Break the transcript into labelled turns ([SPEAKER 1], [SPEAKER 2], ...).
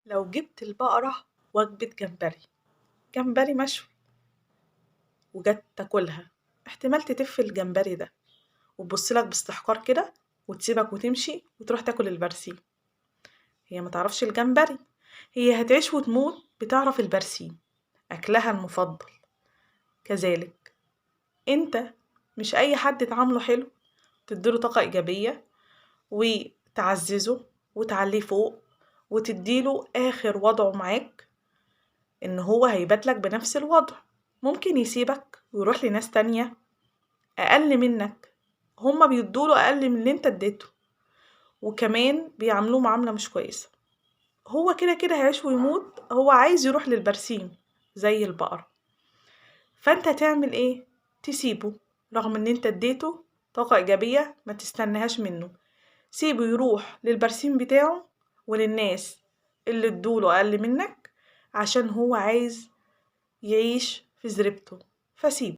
[SPEAKER 1] لو جبت البقرة وجبة جمبري، جمبري مشوي، وجت تاكلها، احتمال تتف الجمبري ده وتبصلك باستحقار كده وتسيبك وتمشي وتروح تاكل البرسيم. هي ما تعرفش الجمبري، هي هتعيش وتموت بتعرف البرسيم، أكلها المفضل. كذلك انت مش أي حد تعامله حلو تديله طاقة إيجابية وتعززه وتعليه فوق وتديله آخر وضعه معاك إن هو هيبادلك بنفس الوضع. ممكن يسيبك ويروح لناس تانية أقل منك، هما بيدوله أقل من اللي انت اديته، وكمان بيعاملوه معاملة مش كويسة. هو كده كده هيعيش ويموت، هو عايز يروح للبرسيم زي البقرة. فانت تعمل ايه؟ تسيبه، رغم ان انت اديته طاقة ايجابية ما تستناهاش منه. سيبه يروح للبرسيم بتاعه وللناس اللي ادوله اقل منك، عشان هو عايز يعيش في زريبته، فسيبه.